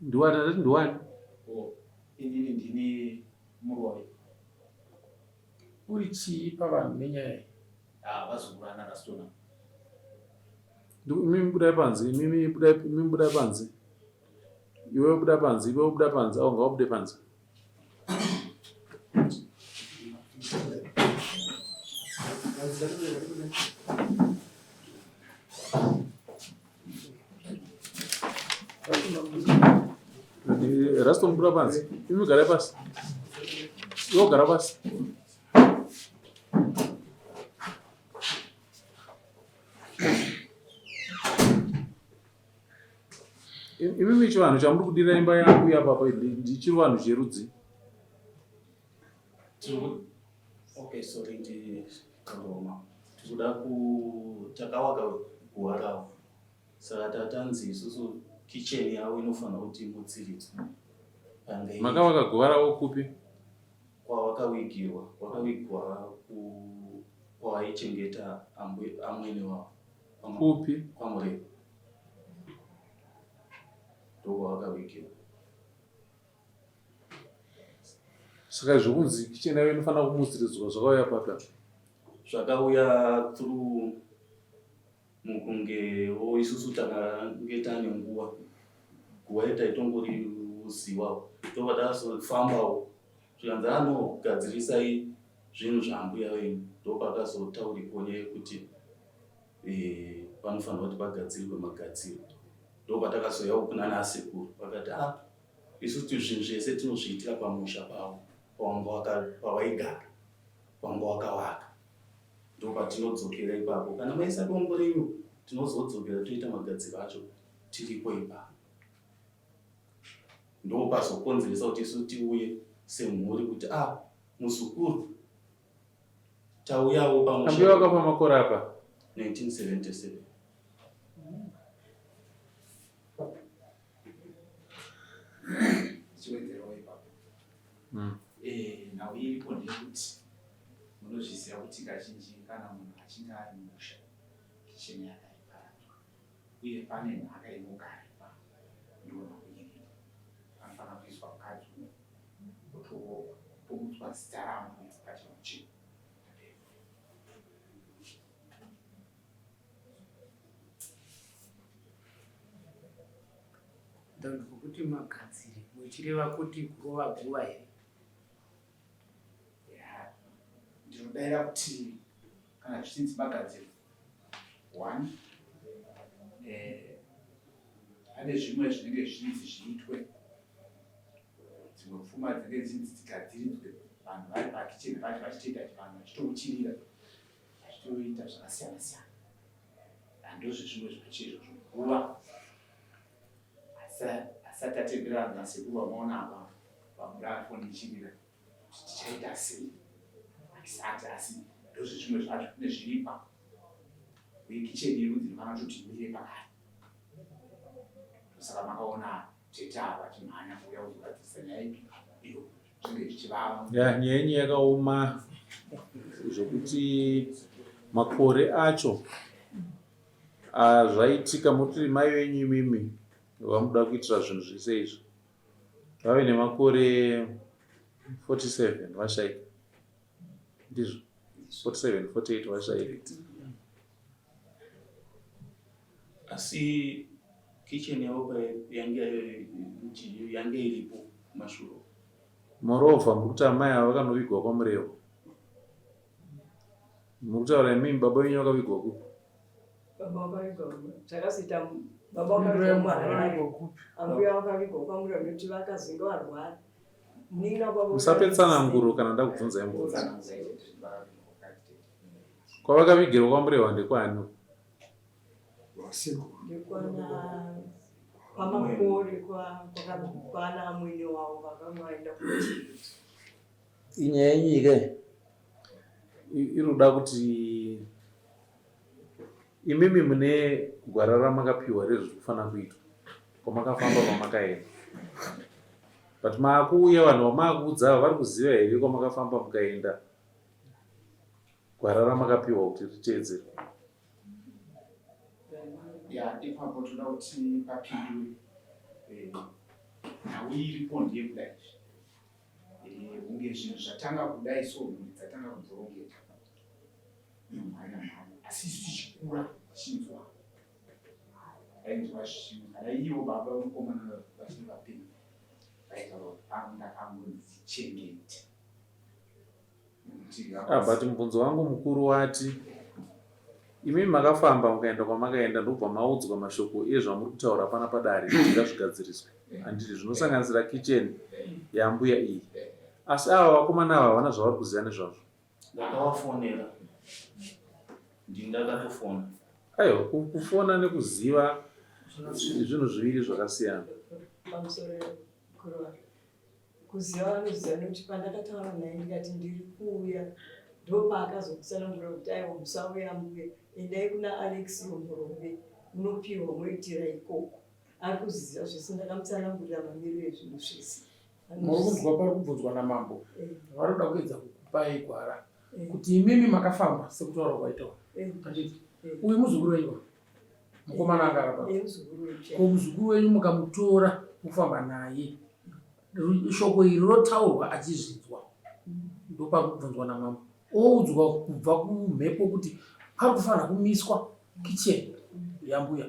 Ndiwana ndati ndiwani. Oh, inini ndini muroyi. Uri chii pavanhu nenyaya iyi? Ah, vazukuru ana Rastona. Imimi budai panze, imimi budai, imimi budai panze. Iwe buda panze, iwe buda panze, awo ngawabude panze. Raston buda panze. Imi garai pasi. Iwe gara pasi. Imimi chivanhu chamuri kudira imba yangu yapapa ndichivanhu cherudzi. Okay, sorry ndi Roma. Tikuda ku takawaka guva ravo. Saka tatanzi isusu kitchen yavo inofanira kuti imutsiridzwe. Pange Makavaka guva ravo kupi? Kwavakawigirwa, vakawigwa ku kwavaichengeta amwene wavo. Kupi? KwaMurehwa. Ndokwavakawigirwa. Saka zvekunzi kitchen yavo inofanira kumutsiridzwa zvakauya papi apa? Zvakauya through mukungewo isusu takange tane nguva guva iri taitongorizivawo tobva tazofambawo zvikanzi ano gadzirisai zvinhu zvaambuya venyu ndopakazotaurikwo nyaya yekuti eh, panofanirwa kuti pagadzirwe magadziro ndopatakazouyawo kunana asekuru vakati ah Isu zvinhu zvese tinozviitira pamusha pavo pawaigara pawanga wakavaka ndopatinodzokera ipapo kana maisa dombo renyu tinozodzokera toita magadziro acho tiripo ipapo ndopazokonzeresa kuti isu tiuye semhuri kuti a ah, muzukuru tauyawo pamusha wakafa makore apa 1977 Ndichiwedzerawo ipapo. Eh, nhau iripo ndeyekuti munozviziva kuti kazhinji kana munhu achinge ari mumusha kicheni yake haiparadzwe uye pane nhaka inogara ipapo ndiyo nhau iripo. Panofanira kuiswa mukadzi umwe otoroorwa pomutswa zita raambuya pachinhu chimwe. Ndapedza. Ndanzwa kuti magadzire muchireva kuti kurova guva here? Ya, ndinodaira kuti kana zvichinzi magadziro one eh, pane zvimwe zvinenge zvichinzi zviitwe dzimwe pfuma dzinenge dzichinzi dzigadziridzwe vanhu vari pakicheni pacho vachitoita chivanhu vachitouchirira vachitoita zvakasiyana siyana Handozvezvimwe zvacho izvozvo guva asati atenderana nasekuru vamaona apa vamura foni ichirira kuti tichaita sei hatisati asi ndozvezvimwe zvacho kune zviripa uye kicheni yerudzi inofanira kutoti imire pakati. Saka makaona tete ava vachimhanya kuuya kuzogadzirisa nyaya ipi iyo zvinge zvichivava. Ya, nyaya yenyu yakaoma zvokuti makore acho zvaitika muti mai venyu imimi vamuda kuitira zvinhu zvese izvi vave nemakore 47 vashaika ndizvo 47 48 vashaika Asi kitchen yavo yange iripo kumashure. Moreover muri kuti amai ava vakanovigwa kwaMurewa. Muri kutaura imimi baba venyu vakavigwa kupi? Baba vakavigwa zvakazoita baba vakavigwa muHarare. Ambuya vakavigwa kwaMurewa nekuti vakazenge varwara. Musape tsananguro kana ndakubvunzai mubvunzo. Kwavakavigirwa kwaMurehwa ndekwani uko? Ndekwana kwaMakore kwana amwene wavo vakanga vaenda kuchengeta. Inyaya yenyika iyi iri kuda kuti imimi mune gwara ramakapiwa rezviri kufanira kuitwa kwamakafamba kwamakaenda but maakuuya vanhu vamaakuudza ava vari kuziva here kwamakafamba mukaenda gwara ramakapiwa kuti riteedzerwe. Ya, ipapo toda kuti papindure eh, nhau iripo ndeyekudai eh, hunge zvinhu zvatanga kudai so mhuri dzatanga kubvorongeka mhanya mhanya asi isu tichikura tichinzwa tainzwa zvinhu kana ivo baba vamukomana vachiri vapenyu vaitaura kuti pano ndakangondichengete Ah, but mubvunzo wangu mukuru wati imimi makafamba mukaenda kwamakaenda ndobva maudzwa mashoko ezvamuri kutaura pana padare kuti ngazvigadziriswe handiti zvinosanganisira kitchen yambuya iyi asi ava vakomana ava havana zvavari kuziva nezvazvo Ndakavafonera. Ndini ndakatofona. Aiwa, kufona nekuziva zvinhu zviviri zvakasiyana. Pamusoro kurova. Kuziva vanoziva nekuti pandakataura naye ndikati ndiri kuuya ndopaakazotsanangura kuti aiwa musauya mbuya endai kuna Alex Murove munopiwa moitira ikoko. Ari kuzviziva zvese ndakamutsanangurira mamiriro ezvinhu zvese. Muri kunzwa pari kubvunzwa namambo eh. vari kuda kuedza kukupai gwara eh. kuti imimi makafamba sekutaura kwaitaura eh. handiti uyu muzukuru wenyu mukomana agara pa ko muzukuru wenyu mukamutora mofamba naye shoko iri rotaurwa achizvinzwa ndopakubvunzwa namambo oudzwa kubva kumhepo kuti pari kufanira kumiswa kitchen yambuya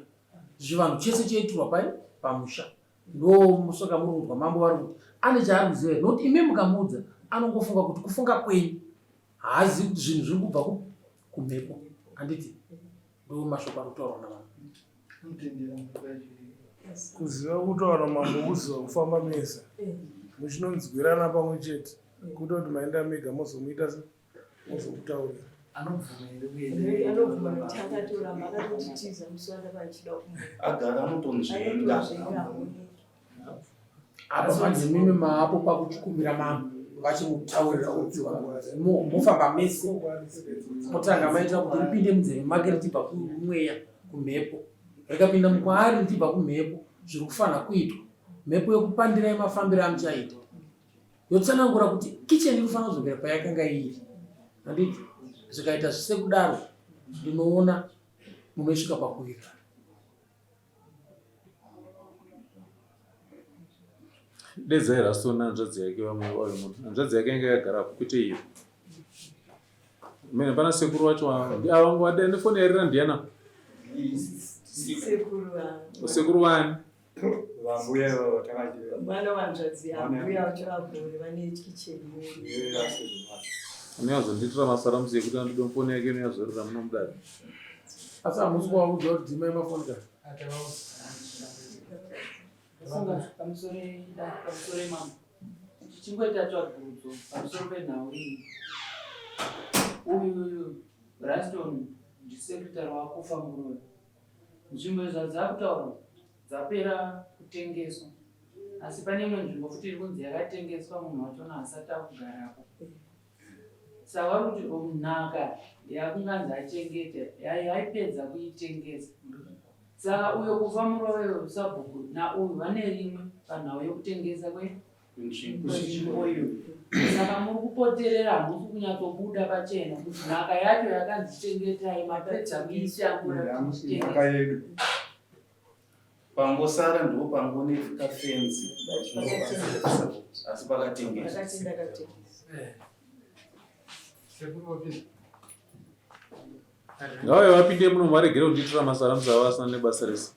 zvivanhu chese choitirwa pai pamusha ndomusaka muri kunzwa mambo vari kuti ane chaari kuziva here nokuti imi mukamuudza anongofunga kuti kufunga kwenyu haazivi kuti zvinhu zviri kubva kumhepo handiti ndo mashoko ari kutaurwa namambo kuziva kutaura mambo kuziva kufamba mese muchinonzwirana pamwe chete kutoti maenda mega mozomuita se mozokutaurira Anobvuma nekuti akatoramba akatotitiza musi wandava achida agara anotonzvenga apa manje mimi maapo pakuchikumbira mambo vachimutaurira opiwa mofamba mese motanga maita kuti ripinde munzeve make richibva kumweya kumhepo rikapinda mukwaari richibva kumhepo zviri kufanira kuitwa mhepo yokupandirai mafambiro amuchaita yotsanangura kuti kitchen inofanira kudzokera payakanga iri handiti zvikaita zvisekudaro ndinoona munosvika pakuwirirana Dedzai Raston nehanzvadzi yake vamwe vauye muno. Hanzvadzi yake yanga yakagara apo kwete iyo. Mene pana sekuru wacho ava nguva dai nefoni yarira ndiyana? Sekuru vangu. Sekuru vani? Vambuya ivavo takati Mwana wanzvadzi yambuya vacho vagore vane kitchen. Unonyazondiitira masaramusi ekuti andide foni yake inonyazorira muno mudare. Asi hamusi kuvaudza kuti dzimai mafoni ka? Pamusoro mambo tichingoita tsvagurudzo pamusoro penhau iyi uyu Raston ndisekretary wakufa muroyi nzvimbo zvadzakutaurwa dzapera kutengeswa asi pane imwe nzvimbo futi iri kunzi yakatengeswa munhu wachona asati akugarapo Saka vari kuti nhaka yakunganzi achengete yaipedza kuitengesa. Saka uyo kufa murove uyo sabhuku nauyu vane rimwe panhau yekutengesa kwe nzvimbo iyo. Saka muri kupoterera hamusi kunyatsobuda pachena kuti nhaka yacho yakanzi chengetai mapedza kuishangura Nhaka yedu. Pangosara ndipo pangone kafenzi asi pakatengeswa. Ngavauye vapinde muno varegere kundiitira masaramusi avo asina nebasa rese.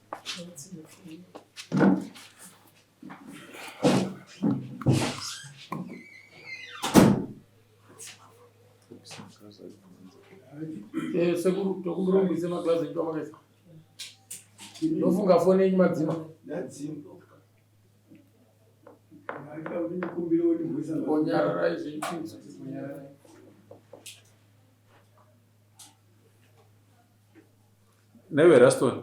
Eh, sekuru tokumbira muise maglazi enyu pamakaisa. Ndofunga foni yenyu madzima. Ndadzima. Konyararai zvenyu. Newe Raston,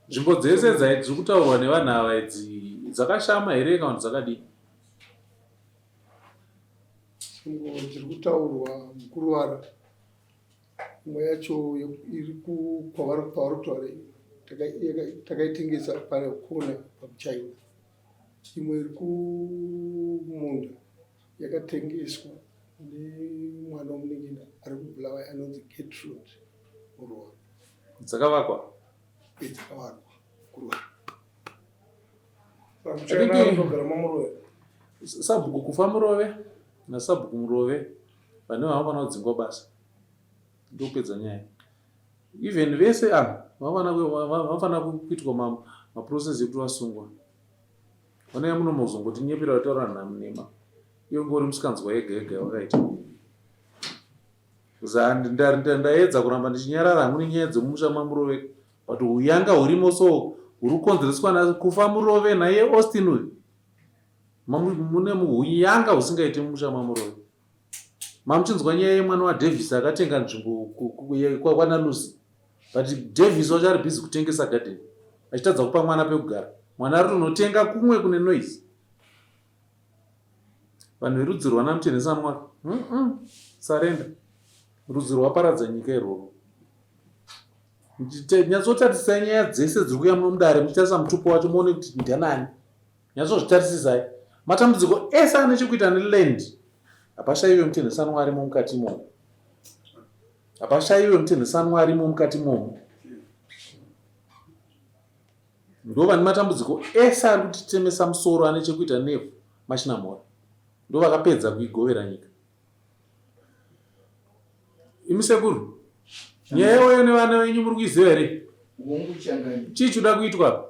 nzvimbo dzese dziri kutaurwa nevanhu ava idzi dzakashama here kana kuti dzakadii? Nzvimbo dziri kutaurwa mukuruwara imwe yacho iri kwavari kutaura takaitengesa pakona pamuchina imwe iri kumunda yakatengeswa nemwana wemunin'ina ari kuBulawayo anonzi Gertrude Murowa. Dzakavakwa? Dzakavakwa kuRwanda. Sabhuku kufa Murove nasabhuku Murove vane vanofanira kudzingwa basa ndokupedza nyaya. Even vese ava vanofanira kuitwa maprocess ekuti vasungwa. Vanouya muno mozongotinyepera kutaura nhema iwe ngori musikanzwa yega yega yawakaita. Ndaedza kuramba ndichinyarara hangu nenyaya dzemumusha maMurove but huyanga hurimo so huri kukonzereswa nakufa Murove naiye Austin uyu. Mune huyanga husingaiti mumusha maMurove. Mamuchinzwa nyaya yemwana waDavis akatenga nzvimbo kwana Lucy but Davis wacho ari busy kutengesa garden achitadza kupa mwana pekugara. Mwana ari kunotenga kumwe kune noise. Vanhu verudzi rwana Mutenhesanwa surrender. Rudzi rwaparadza nyika irworwo. Nyatsotarisai nyaya dzese dziri kuuya muno mudare muchitarisa mutupo wacho muone kuti ndianani. Nyatsozvitarisisai. Matambudziko ese ane chekuita neland hapashaiwe mutenhesanwa arimo mukati imomo. Hapashaiwe mutenhesanwa arimo mukati imomo. Ndo vane matambudziko ese ari kutitemesa musoro ane chekuita nevhu machinamhora. Ndo vakapedza kuigovera nyika. Imi sekuru, nyaya iyoyo nevana venyu muri kuiziva here? Chii chinoda kuitwa apa?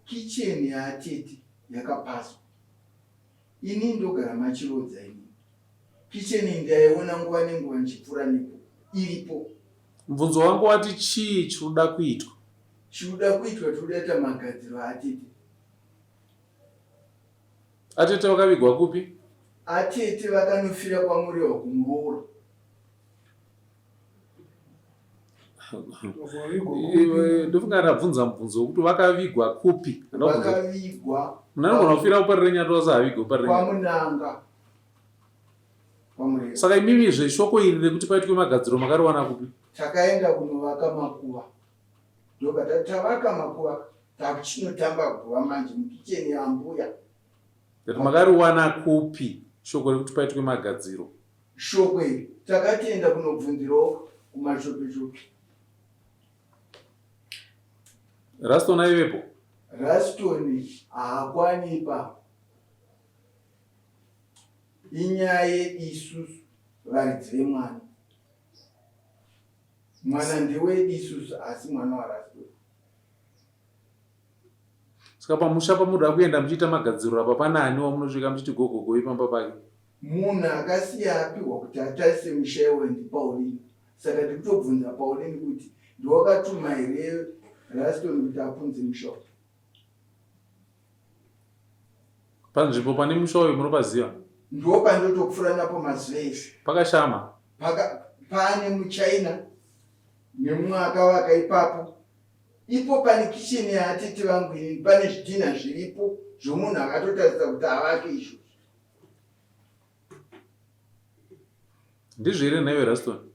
Kitchen yaatete yakapazwa. Ini ndogara machirodza ini. Kitchen iyi ndaiona nguva nenguva ndichipfuura nepo. Iripo. Mubvunzo wangu wati chii chinoda kuitwa? Chinoda kuitwa tinoda kuita magadziro aatete. Atete vakavigwa kupi? Atete vakanofira kwaMurehwa kumuroora. Ndofunga ndabvunza mubvunzo wekuti vakavigwa kupi? Vakavigwa. Munhu anogona kufira kuparire nyatwa asi haavigwe kuparire nyatwa. Kwamunanga. Kwamurehwa. Saka imimi zveshoko iri rekuti paitwe magadziro makariwana kupi? Takaenda kunovaka makuva. Ndobva tati tavaka makuva takuchinotamba guva manje mukicheni yambuya. Ndati makariwana kupi shoko rekuti paitwe magadziro? Shoko iri takatoenda kunobvunzirawo kumashopishopi. Raston aivepo? Raston haakwani ipapo. Inyaya yeisusu varidzi vemwana. Mwana ndewedu isusu asi mwana waRaston. Saka pamusha pamunoda kuenda muchiita magadziriro apa pana ani wamunosvika muchiti gogogoi pamba pake? Munhu akasiya apihwa kuti atarise musha iwoyo ndiPauline. Saka ndiri kutobvunza Pauline kuti ndiwakatuma here Raston kuti apunze musha uyu? Panzvimbo pane musha uyu munopaziva? Ndipo pandotopfuura napo mazuva ese. Pakashama? Paka, pane muchina nemumwe akavaka ipapo. Ipo pane kitchen yaatete vangu ini pane zvidhinha zviripo zvomunhu akatotarisa kuti avake izvozvo. Ndizvo here nhaiwe Raston?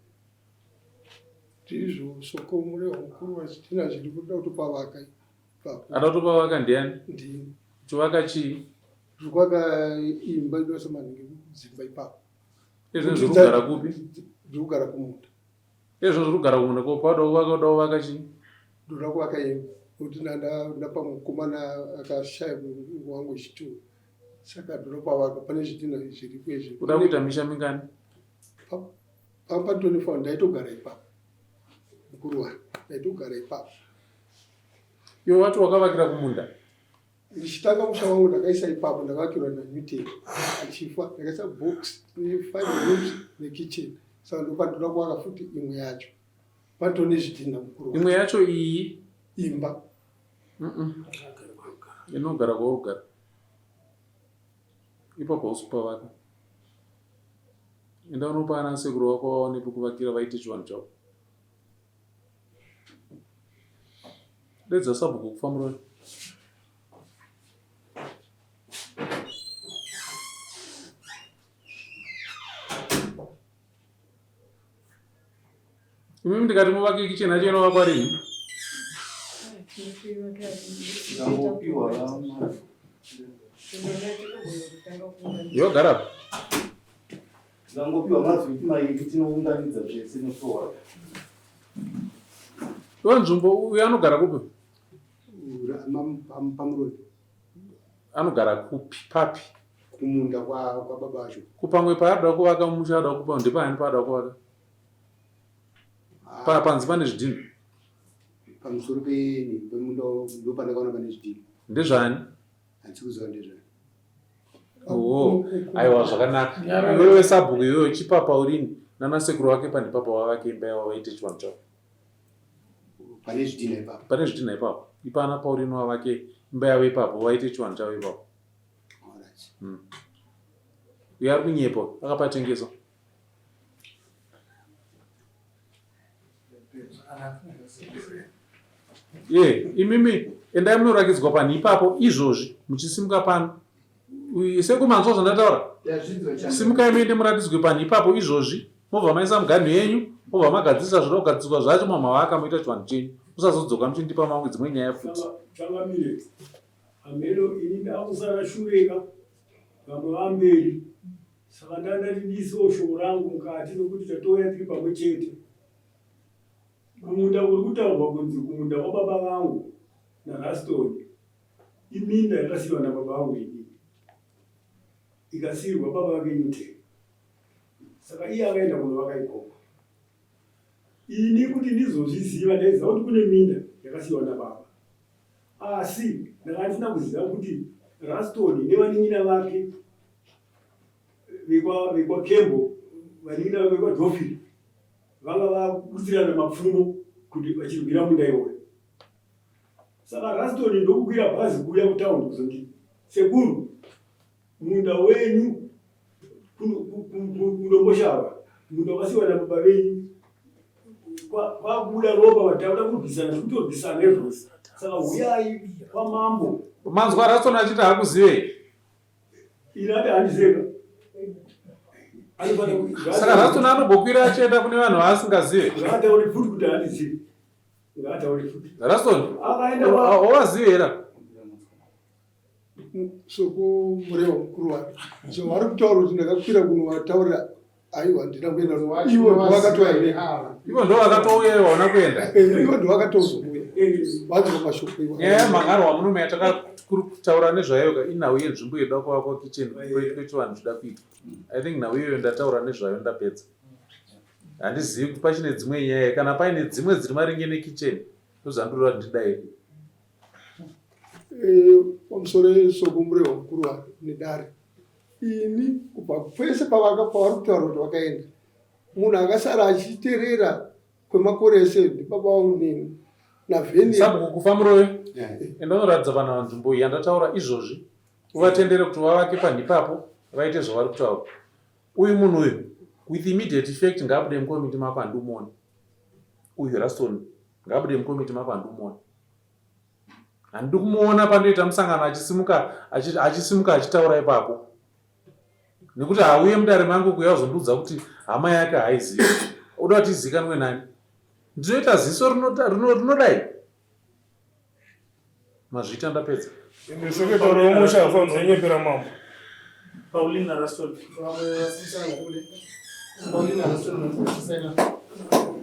Ndizvo soko murehwa mukuru wazvidhina zviri kuda kutopavaka ipapo. Ada kutopavaka ndiani? Ndini. Uchivaka chii? Ndiri kuvaka imba inoisa manhingi dzimba ipapo. Izvo zviri kugara kupi? Ndiri kugara kumunda. Izvo zviri kugara kumunda ko pauda kuvaka uda kuvaka chii? Ndoda kuvaka imba nokuti ndapa mukomana akashaya wangu wechituru saka ndoda pavaka pane zvidhina zviripo izvi. Uda kuita misha mingani? Pamba 24 ndaitogara ipapo mukuru wangu ndaitogara ipapo. Iwe wati wakavakira kumunda? Ndichitanga musha wangu ndakaisa ipapo ndakavakirwa naNewton achifa ndakaisa box nefive rooms nekitchen saka ndopandoda kuvaka futi imwe yacho patoo nezvidhinha mukuru imwe yacho iyi imba inogara kwauri kugara ipapo hausi kupavaka enda unopa ana sekuru vako vaone pekuvakira vaite chivanhu chavo Dedza sabhuku kufa muroyi. Imimi ndikati muvake kitchen yacho inovakwa rini? Yogara. Tikangopiwa mavhiki mairi tinounganidza zvese nefloor. Iwe nzvimbo uyo anogara kupi? Pamurodi. Anogara kupi papi? Kumunda kwababa vacho. Kupamwe paanoda kuvaka musha anoda kupa ndepani paanoda kuvaka? Pa panzi pane zvidhinha. Pamusoro pemunda ndopandakaona pane zvidhinha. Ndezvani? Handisi kuziva ndezvani. Oh, aiwa zvakanaka. Iwewe sabhuku iwewe chipa Pauline nana sekuru vake pane papa wavake imba yavo vaite chivanhu chavo. Pane zvidhinha ipapo. Pane zvidhinha ipapo. Ipa ana Pauline wavake imba yavo ipapo vaite chivanhu chavo ipapo. Alright. Uyo ari kunyepa akapatengeswa. Ye, imimi endai munorakidzwa panhu ipapo izvozvi muchisimuka pano. Sekumanzwa zvandataura? Simukai muende muratidzwe panhu ipapo izvozvi mobva maisa muganhu yenyu mobva magadzirisa zvinoda kugadziswa zvacho mamavaka moita chivanhu chenyu. Musazodzoka muchindipa mamwe dzimwe nyaya futi. Changamire, hameno ini ndakusara shureka vamwe vamberi Saka ndanga ndati ndiisewo shoko rangu mukati nokuti tatouya tiri pamwe chete. Kumunda kuri kutaurwa kunzi kumunda kwababa vangu naRaston iminda yakasiyiwa nababa vangu inini ikasiirwa baba vake Newton. Saka iye akaenda kunovaka ikoko. Ini kuti ndizozviziva ndaiziva kuti kune minda yakasiyiwa nababa. Asi ndanga ndisina kuziva kuti Raston nevanin'ina vake vekwaKembo vanin'ina vekwaDofiri vanga vakutsirana mapfumo kuti vachirwira munda iwoyo. Saka Raston ndokukwira bhazi kuuya kutaundi kuzoti sekuru munda wenyu kudomboshava munda wakasiwa nababa venyu kwakubuda ropa vatakuda kurwisana zvikutorwisana izvozvo saka huyai kwamambo manzwa Raston achiti haakuzivei Inati handizeka. Saka Raston anogokwira achienda kune vanhu vaasingazive. Ngaataure futi kuti handizivi. Ngaataure futi. Raston, wawazive here? Soko murewa mukuru wake. So vari kutaura kuti ndakakwira kunovataurira aiwa handina kuenda ivo ndovakatouya ivo ndo vakatouya ivo hauna kuenda eh, ivo ndovakatozouya vanzwa mashoko ivo nyaya yamhan'aro wamurume yatakataura nezvayo ka inhau yenzvimbo yoda kuvakwa kitchen kuitwe chivanhu chida kuitwa i think nhau iyoyo ndataura nezvayo ndapedza handizivi kuti pachine dzimwe nyaya kana paine dzimwe dziri maringe nekitchen ndozvandiroda kuti ndidaire eh, pamusoro soko murehwa mukuru wake nedare Ini kubva pese pavaka pavari kutaura kuti vakaenda munhu akasara achiterera kwemakore ese ndibaba vangu neni navheni Sabhuku kufa muroyi enda unoratidza vanhu ava nzvimbo iyi yandataura izvozvi uvatendere kuti vavake panhu ipapo vaite zvavari kutaura uyu munhu uyu with immediate effect ngaabude mukomiti mako handimuone uyu Raston ngaabude mukomiti mako handimuone Handidi kumuona pandoita musangano achisimuka achisimuka achitaura ipapo nekuti hauye mudare mangu kuya kuzondiudza kuti hama yake haizivi. Uda kuti izikanwe nani? Ndinoita ziso rinodai. Mazvita ndapedza. Ende sekretary wemusha afanirwa kunyepera mambo. Paulina Raston. Vamwe vasisana kule. Paulina Raston.